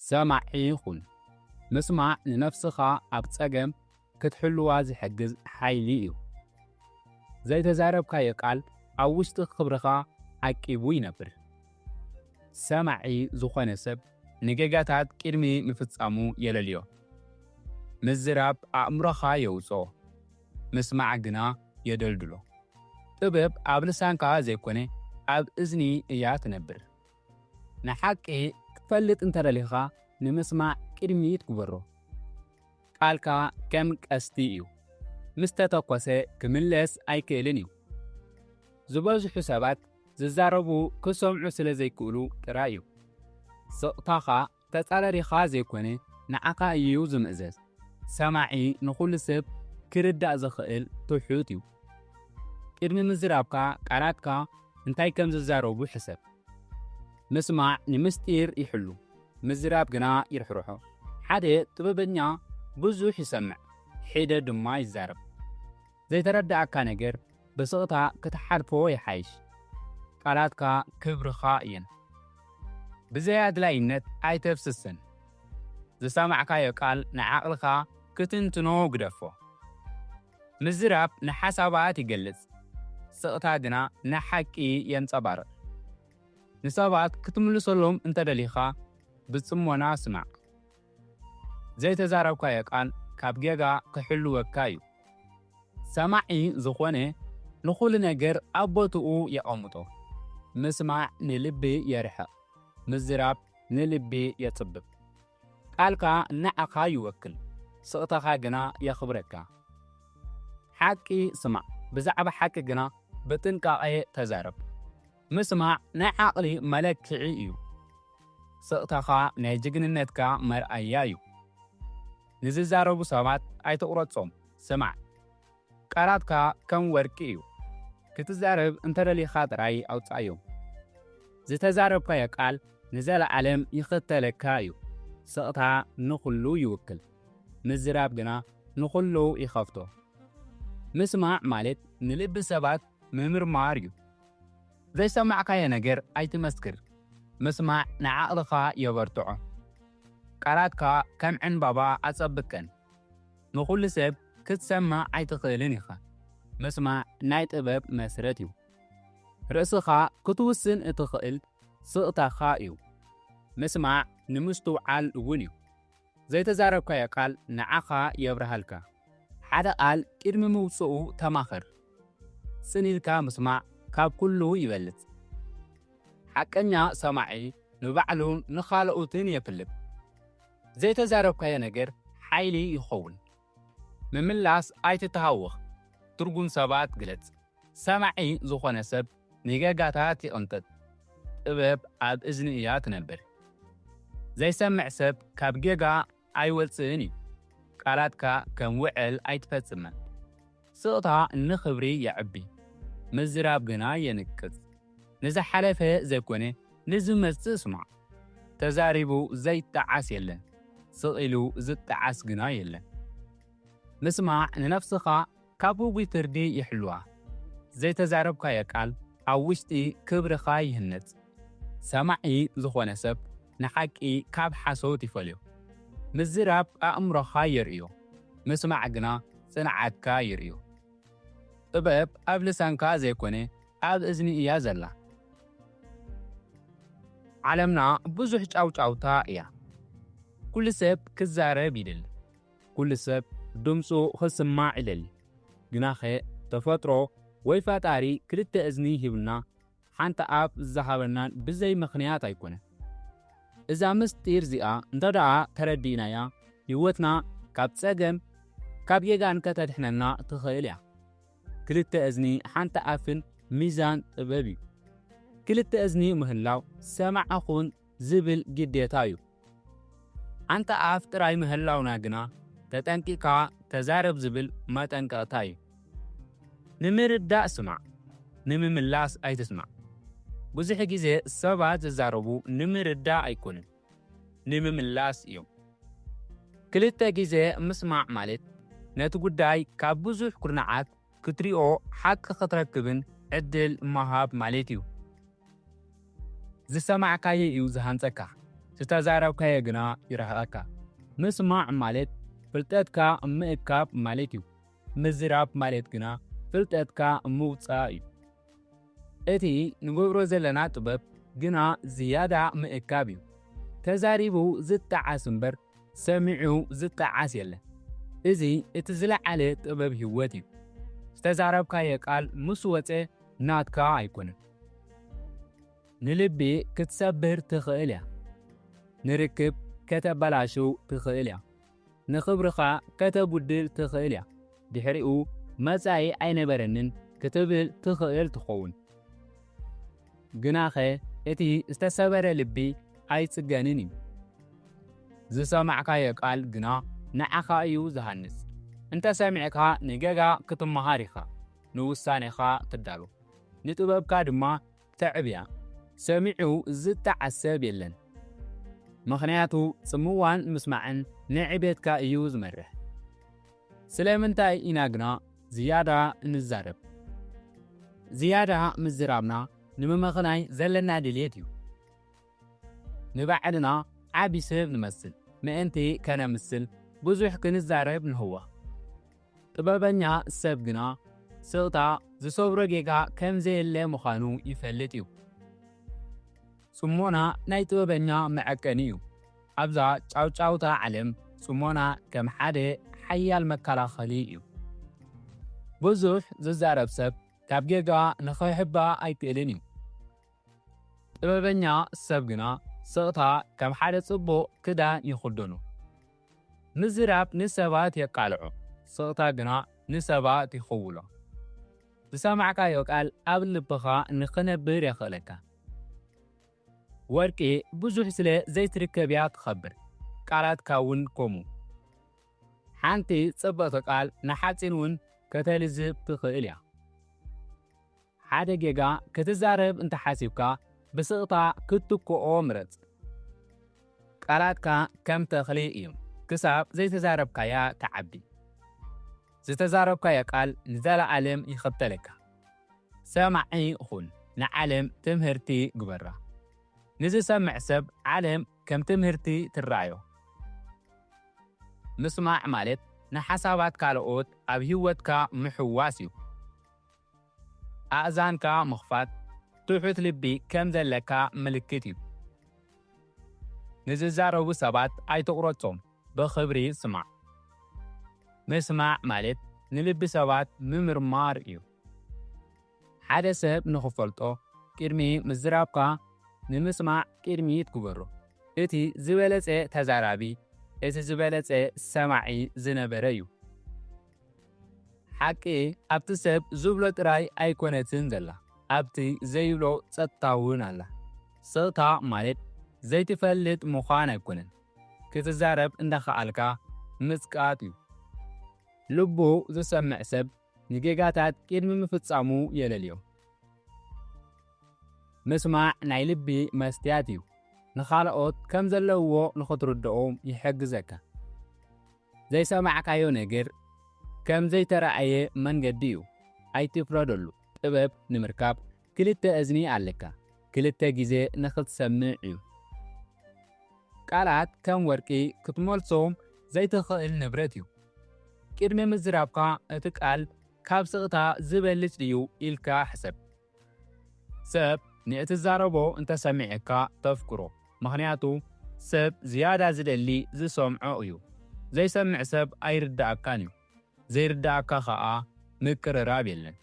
ሰማዒ ኩን። ምስማዕ ንነፍስኻ ኣብ ጸገም ክትሕልዋ ዝሕግዝ ሓይሊ እዩ። ዘይተዛረብካዮ ቃል ኣብ ውሽጢ ክብርኻ ዓቂቡ ይነብር። ሰማዒ ዝኾነ ሰብ ንጌጋታት ቅድሚ ምፍጻሙ የለልዮ። ምዝራብ ኣእምሮኻ የውጽኦ፣ ምስማዕ ግና የደልድሎ። ጥበብ ኣብ ልሳንካ ዘይኮነ ኣብ እዝኒ እያ ትነብር። ንሓቂ ክትፈልጥ እንተደሊኻ ንምስማዕ ቅድሚት ግበሮ። ቃልካ ከም ቀስቲ እዩ፣ ምስ ተተኮሰ ክምለስ ኣይክእልን እዩ። ዝበዝሑ ሰባት ዝዛረቡ ክሰምዑ ስለ ዘይክእሉ ጥራይ እዩ። ስቕታኻ ተጻራሪኻ ዘይኮነ ንዓኻ እዩ ዝምእዘዝ። ሰማዒ ንኹሉ ሰብ ክርዳእ ዝኽእል ትሑት እዩ። ቅድሚ ምዝራብካ ቃላትካ እንታይ ከም ዝዛረቡ ሕሰብ። ምስማዕ ንምስጢር ይሕሉ፣ ምዝራብ ግና ይርሕርሖ። ሓደ ጥበበኛ ብዙሕ ይሰምዕ፣ ሒደት ድማ ይዛረብ። ዘይተረዳኣካ ነገር ብስቕታ ክትሓልፎ ይሓይሽ። ቃላትካ ክብርኻ እየን። ብዘይ ኣድላይነት ኣይተፍስሰን። ዝሰማዕካዮ ቃል ንዓቕልኻ ክትንትኖ ግደፎ። ምዝራብ ንሓሳባት ይገልጽ፣ ስቕታ ግና ንሓቂ የንጸባርቕ። ንሰባት ክትምልሰሎም እንተደሊኻ ብጽሞና ስማዕ። ዘይተዛረብካዮ ቃል ካብ ጌጋ ክሕልወካ እዩ። ሰማዒ ዝኾነ ንኹሉ ነገር ኣብ ቦትኡ የቐምጦ። ምስማዕ ንልቢ የርሕቕ፣ ምዝራብ ንልቢ የጽብብ። ቃልካ ንዓኻ ይወክል፣ ስቕታኻ ግና የኽብረካ። ሓቂ ስማዕ፣ ብዛዕባ ሓቂ ግና ብጥንቃቐ ተዛረብ። ምስማዕ ናይ ዓቕሊ መለክዒ እዩ። ስቕታኻ ናይ ጅግንነትካ መርኣያ እዩ። ንዝዛረቡ ሰባት ኣይትቑረጾም፣ ስማዕ። ቃላትካ ከም ወርቂ እዩ። ክትዛረብ እንተደሊኻ ጥራይ ኣውጽኣዮም። ዝተዛረብካዮ ቃል ንዘለዓለም ይኽተለካ እዩ። ስቕታ ንኹሉ ይውክል፣ ምዝራብ ግና ንኹሉ ይኸፍቶ። ምስማዕ ማለት ንልቢ ሰባት ምምርማር እዩ። ዘይሰማዕካዮ ነገር ኣይትመስክር። ምስማዕ ንዓቕልኻ የበርትዖ። ቃላትካ ከም ዕንባባ ኣጸብቀን። ንኹሉ ሰብ ክትሰምዕ ኣይትኽእልን ኢኻ። ምስማዕ ናይ ጥበብ መስረት እዩ። ርእስኻ ክትውስን እትኽእል ስቕታኻ እዩ። ምስማዕ ንምስትውዓል እውን እዩ። ዘይተዛረብካዮ ቃል ንዓኻ የብርሃልካ። ሓደ ቃል ቅድሚ ምውጽኡ ተማኸር። ጽን ኢልካ ምስማዕ ካብ ኩሉ ይበልጽ። ሓቀኛ ሰማዒ ንባዕሉን ንኻልኦትን የፍልብ። ዘይተዛረብካዮ ነገር ሓይሊ ይኸውን። ምምላስ ኣይትተሃወኽ። ትርጉም ሰባት ግለጽ። ሰማዒ ዝኾነ ሰብ ንጌጋታት ይቕንጥጥ። ጥበብ ኣብ እዝኒ እያ ትነብር። ዘይሰምዕ ሰብ ካብ ጌጋ ኣይወጽእን እዩ። ቃላትካ ከም ውዕል ኣይትፈጽመን። ስቕታ ንኽብሪ የዕቢ፣ ምዝራብ ግና የንቅጽ። ንዝሓለፈ ዘይኮነ ንዝመጽእ ስማዕ። ተዛሪቡ ዘይጠዓስ የለን፣ ስቕ ኢሉ ዝጠዓስ ግና የለን። ምስማዕ ንነፍስኻ ካብ ውጉይ ፍርዲ ይሕልዋ። ዘይተዛረብካዮ ቃል ኣብ ውሽጢ ክብርኻ ይህነጽ። ሰማዒ ዝኾነ ሰብ ንሓቂ ካብ ሓሶት ይፈልዮ። ምዝራብ ኣእምሮኻ የርእዮ፣ ምስማዕ ግና ጽንዓትካ የርእዮ። ጥበብ ኣብ ልሳንካ ዘይኮነ ኣብ እዝኒ እያ ዘላ። ዓለምና ብዙሕ ጫውጫውታ እያ። ኩሉ ሰብ ክዛረብ ይደሊ። ኩሉ ሰብ ድምፁ ክስማዕ ይደሊ። ግናኸ ተፈጥሮ ወይ ፈጣሪ ክልተ እዝኒ ሂብና ሓንቲ ኣፍ ዝሃበናን ብዘይ ምኽንያት ኣይኮነን። እዛ ምስጢር እዚኣ እንተ ደኣ ተረዲእናያ፣ ህይወትና ካብ ጸገም፣ ካብ ጌጋን ከተድሕነና ትኽእል እያ። ክልተ እዝኒ ሓንቲ ኣፍን ሚዛን ጥበብ እዩ። ክልተ እዝኒ ምህላው ሰማዕ ኹን ዝብል ግዴታ እዩ። ሓንቲ ኣፍ ጥራይ ምህላውና ግና ተጠንቂቕካ ተዛረብ ዝብል መጠንቀቕታ እዩ። ንምርዳእ ስማዕ፣ ንምምላስ ኣይትስማዕ። ብዙሕ ግዜ ሰባት ዝዛረቡ ንምርዳእ ኣይኮኑን፣ ንምምላስ እዮም። ክልተ ግዜ ምስማዕ ማለት ነቲ ጉዳይ ካብ ብዙሕ ኩርናዓት ክትሪኦ ሓቂ ክትረክብን ዕድል ምሃብ ማለት እዩ። ዝሰማዕካዮ እዩ ዝሃንጸካ። ዝተዛረብካዮ ግና ይርሕቐካ። ምስማዕ ማለት ፍልጠትካ ምእካብ ማለት እዩ። ምዝራብ ማለት ግና ፍልጠትካ ምውጻእ እዩ። እቲ ንገብሮ ዘለና ጥበብ ግና ዝያዳ ምእካብ እዩ። ተዛሪቡ ዝጠዓስ እምበር ሰሚዑ ዝጠዓስ የለን። እዚ እቲ ዝለዓለ ጥበብ ህይወት እዩ። ዝተዛረብካዮ ቃል ምስ ወጸ ናትካ ኣይኮነን። ንልቢ ክትሰብር ትኽእል እያ። ንርክብ ከተበላሽው ትኽእል እያ። ንኽብርኻ ከተጉድል ትኽእል እያ። ድሕሪኡ መጻኢ ኣይነበረንን ክትብል ትኽእል ትኸውን። ግናኸ እቲ ዝተሰበረ ልቢ ኣይጽገንን እዩ። ዝሰማዕካዮ ቃል ግና ንዓኻ እዩ ዝሃንጽ። እንተ ሰሚዕካ ንጌጋ ክትመሃር ኢኻ፣ ንውሳኔኻ ትዳሎ፣ ንጥበብካ ድማ ተዕብያ። ሰሚዑ ዝጠዓስ ሰብ የለን፣ ምኽንያቱ ጽምዋን ምስማዕን ንዕቤትካ እዩ ዝመርሕ። ስለምንታይ ኢና ግና ዝያዳ እንዛረብ? ዝያዳ ምዝራብና ንምምኽናይ ዘለና ድልየት እዩ። ንባዕልና ዓቢ ሰብ ንመስል ምእንቲ ከነምስል ብዙሕ ክንዛረብ ንህዋ። ጥበበኛ ሰብ ግና ስቕታ ዝሰብሮ ጌጋ ከም ዘየለ ምዃኑ ይፈልጥ እዩ። ጽሞና ናይ ጥበበኛ መዐቀኒ እዩ። ኣብዛ ጫውጫውታ ዓለም ጽሞና ከም ሓደ ሓያል መከላኸሊ እዩ። ብዙሕ ዝዛረብ ሰብ ካብ ጌጋ ንኽሕባ ኣይክእልን እዩ። ጥበበኛ ሰብ ግና ስቕታ ከም ሓደ ጽቡቕ ክዳን ይኽደኖ። ምዝራብ ንሰባት የቃልዖ፣ ስቕታ ግና ንሰባት ይኽውሎ። ዝሰማዕካዮ ቃል ኣብ ልብኻ ንኽነብር የኽእለካ። ወርቂ ብዙሕ ስለ ዘይትርከብ እያ ትኸብር፣ ቃላትካ እውን ከምኡ። ሓንቲ ጽብቕቲ ቃል ንሓጺን እውን ከተልዝብ ትኽእል እያ። ሓደ ጌጋ ክትዛረብ እንተሓሲብካ ብስቕታ ክትትክኦ ምረጽ። ቃላትካ ከም ተኽሊ እዮም፣ ክሳብ ዘይተዛረብካያ ትዓቢ። ዝተዛረብካዮ ቃል ንዘለኣለም ይኸተለካ። ሰማዒ ኹን፣ ንዓለም ትምህርቲ ግበራ። ንዝሰምዕ ሰብ ዓለም ከም ትምህርቲ ትረኣዮ። ምስማዕ ማለት ንሓሳባት ካልኦት ኣብ ህይወትካ ምሕዋስ እዩ። ኣእዛንካ ምኽፋት ትሑት ልቢ ከም ዘለካ ምልክት እዩ። ንዝዛረቡ ሰባት ኣይትቑረጾም፣ ብኽብሪ ስማዕ። ምስማዕ ማለት ንልቢ ሰባት ምምርማር እዩ። ሓደ ሰብ ንኽፈልጦ ቅድሚ ምዝራብካ ንምስማዕ ቅድሚት ግበሮ። እቲ ዝበለጸ ተዛራቢ እቲ ዝበለጸ ሰማዒ ዝነበረ እዩ። ሓቂ ኣብቲ ሰብ ዝብሎ ጥራይ ኣይኮነትን ዘላ፣ ኣብቲ ዘይብሎ ጸጥታ እውን ኣላ። ስቕታ ማለት ዘይትፈልጥ ምዃን ኣይኮነን፣ ክትዛረብ እንዳኸኣልካ ምጽቃጥ እዩ። ልቡ ዝሰምዕ ሰብ ንጌጋታት ቅድሚ ምፍጻሙ የለልዮ። ምስማዕ ናይ ልቢ መስትያት እዩ። ንኻልኦት ከም ዘለውዎ ንኽትርድኦም ይሕግዘካ። ዘይሰማዕካዮ ነገር ከም ዘይተራእየ መንገዲ እዩ። ኣይትፍረደሉ። ጥበብ ንምርካብ ክልተ እዝኒ ኣለካ። ክልተ ግዜ ንኽትሰምዕ እዩ። ቃላት ከም ወርቂ ክትመልሶም ዘይትኽእል ንብረት እዩ። ቅድሚ ምዝራብካ እቲ ቃል ካብ ስቕታ ዝበልጽ ድዩ ኢልካ ሕሰብ። ሰብ ንእትዛረቦ እንተሰሚዐካ ተፍቅሮ። ምኽንያቱ ሰብ ዝያዳ ዝደሊ ዝሰምዖ እዩ። ዘይሰምዕ ሰብ ኣይርድኣካን እዩ። ዘይርድኣካ ኸኣ ምቅርራብ የለን።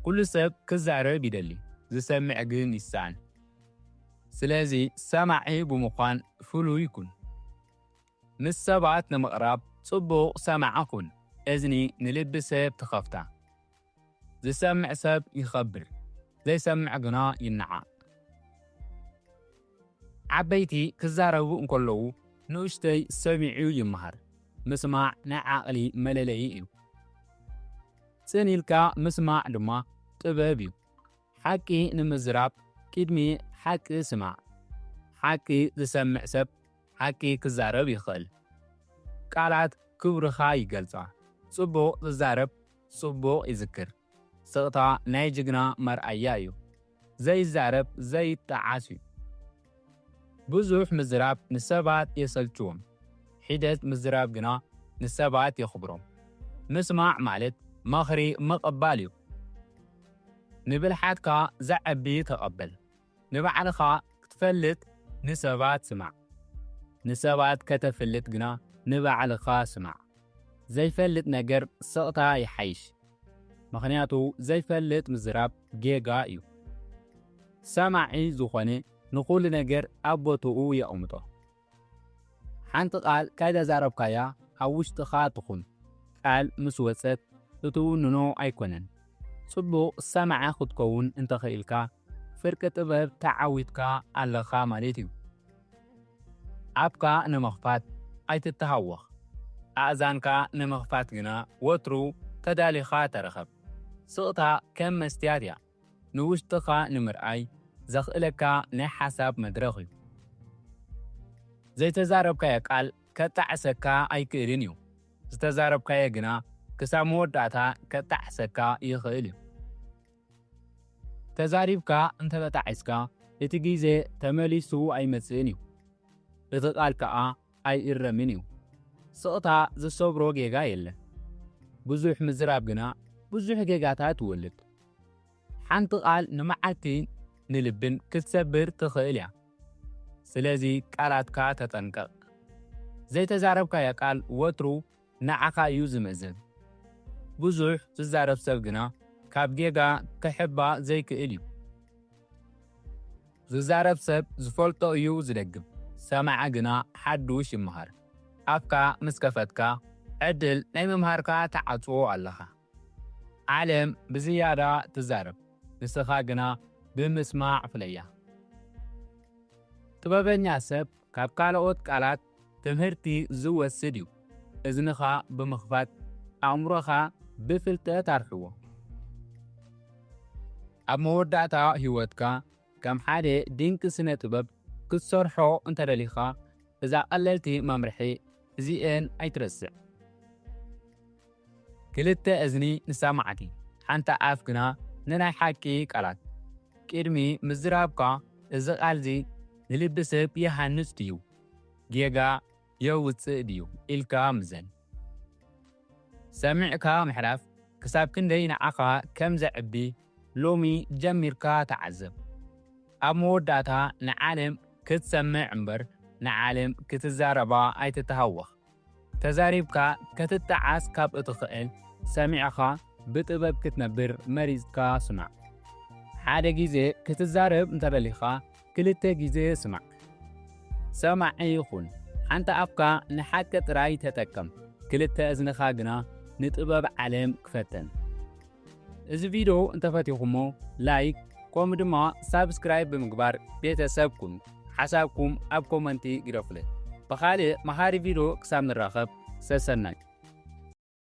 ኩሉ ሰብ ክዛረብ ይደሊ፣ ዝሰምዕ ግን ይሰኣን። ስለዚ ሰማዒ ብምዃን ፍሉይ ኩን። ምስ ሰባት ንምቕራብ ጽቡቕ ሰማዒ ኩን። እዝኒ ንልቢ ሰብ ትኸፍታ። ዝሰምዕ ሰብ ይኸብር፣ ዘይሰምዕ ግና ይነዓቕ። ዓበይቲ ክዛረቡ እንከለዉ ንኡሽተይ ሰሚዑ ይመሃር። ምስማዕ ናይ ዓቕሊ መለለዪ እዩ። ጽን ኢልካ ምስማዕ ድማ ጥበብ እዩ። ሓቂ ንምዝራብ ቅድሚ ሓቂ ስማዕ። ሓቂ ዝሰምዕ ሰብ ሓቂ ክዛረብ ይኽእል። ቃላት ክብርኻ ይገልጻ። ጽቡቕ ዝዛረብ ጽቡቕ ይዝክር። ስቕታ ናይ ጅግና መርኣያ እዩ። ዘይዛረብ ዘይጠዓስ እዩ። ብዙሕ ምዝራብ ንሰባት የሰልችዎም፣ ሒደት ምዝራብ ግና ንሰባት የኽብሮም። ምስማዕ ማለት መኽሪ ምቕባል እዩ። ንብልሓትካ ዘዐቢ ተቐበል። ንባዕልኻ ክትፈልጥ ንሰባት ስማዕ። ንሰባት ከተፍልጥ ግና ንባዕልኻ ስማዕ። ዘይፈልጥ ነገር ስቕታ ይሓይሽ። ምኽንያቱ ዘይፈልጥ ምዝራብ ጌጋ እዩ። ሰማዒ ዝኾነ ንኹሉ ነገር ኣብ ቦትኡ የቕምጦ። ሓንቲ ቃል ካይተዛረብካያ ኣብ ውሽጥኻ ትኹን። ቃል ምስ ወጸት እትውንኖ ኣይኮነን። ጽቡቕ ሰማዒ ክትከውን እንተኽኢልካ ፍርቂ ጥበብ ተዓዊትካ ኣለኻ ማለት እዩ። ኣፍካ ንምኽፋት ኣይትተሃወኽ። ኣእዛንካ ንምኽፋት ግና ወትሩ ተዳሊኻ ተረኸብ። ስቕታ ከም መስትያት እያ። ንውሽጥኻ ንምርኣይ ዘኽእለካ ናይ ሓሳብ መድረኽ እዩ። ዘይተዛረብካዮ ቃል ከጣዕሰካ ኣይክእልን እዩ። ዝተዛረብካዮ ግና ክሳብ መወዳእታ ከጣዕሰካ ይኽእል እዩ። ተዛሪብካ እንተተጣዒስካ እቲ ግዜ ተመሊሱ ኣይመጽእን እዩ። እቲ ቃል ከኣ ኣይእረምን እዩ። ስቕታ ዝሰብሮ ጌጋ የለን። ብዙሕ ምዝራብ ግና ብዙሕ ጌጋታት ትወልድ። ሓንቲ ቃል ንመዓልቲ ንልብን ክትሰብር ትኽእል እያ። ስለዚ ቃላትካ ተጠንቀቕ። ዘይተዛረብካዮ ቃል ወትሩ ንዓኻ እዩ ዝምእዘዝ። ብዙሕ ዝዛረብ ሰብ ግና ካብ ጌጋ ክሕባ ዘይክእል እዩ። ዝዛረብ ሰብ ዝፈልጦ እዩ ዝደግም፣ ሰማዒ ግና ሓዱሽ ይመሃር። ኣፍካ ምስ ከፈትካ ዕድል ናይ ምምሃርካ ትዓጽዎ ኣለኻ። ዓለም ብዝያዳ ትዛረብ፣ ንስኻ ግና ብምስማዕ ፍለያ። ጥበበኛ ሰብ ካብ ካልኦት ቃላት ትምህርቲ ዝወስድ እዩ። እዝንኻ ብምኽፋት ኣእምሮኻ ብፍልጠት ኣርሕዎ። ኣብ መወዳእታ ህይወትካ ከም ሓደ ድንቂ ስነ ጥበብ ክትሰርሖ እንተደሊኻ እዛ ቀለልቲ መምርሒ እዚኤን ኣይትረስዕ። ክልተ እዝኒ ንሰማዕቲ፣ ሓንቲ ኣፍ ግና ንናይ ሓቂ ቃላት። ቅድሚ ምዝራብካ እዚ ቃልዚ ንልቢ ሰብ ይሃንጽ ድዩ? ጌጋ የውጽእ ድዩ? ኢልካ ምዘን። ሰሚዕካ ምሕላፍ ክሳብ ክንደይ ንዓኻ ከም ዘዕቢ ሎሚ ጀሚርካ ተዓዘብ። ኣብ መወዳእታ ንዓለም ክትሰምዕ እምበር ንዓለም ክትዛረባ ኣይትተሃወኽ። ተዛሪብካ ክትጠዓስ ካብ እትኽእል ሰሚዕኻ ብጥበብ ክትነብር መሪጽካ ስማዕ። ሓደ ግዜ ክትዛረብ እንተደሊኻ ክልተ ግዜ ስማዕ። ሰማዒ ይኹን። ሓንቲ ኣፍካ ንሓቂ ጥራይ ተጠቀም፣ ክልተ እዝንኻ ግና ንጥበብ ዓለም ክፈተን። እዚ ቪድዮ እንተፈቲኹሞ ላይክ ከምኡ ድማ ሳብስክራይብ ብምግባር ቤተሰብ ኩኑ። ሓሳብኩም ኣብ ኮመንቲ ግደፉለይ። ብኻልእ መሃሪ ቪድዮ ክሳብ ንራኸብ ሰሰናዩ።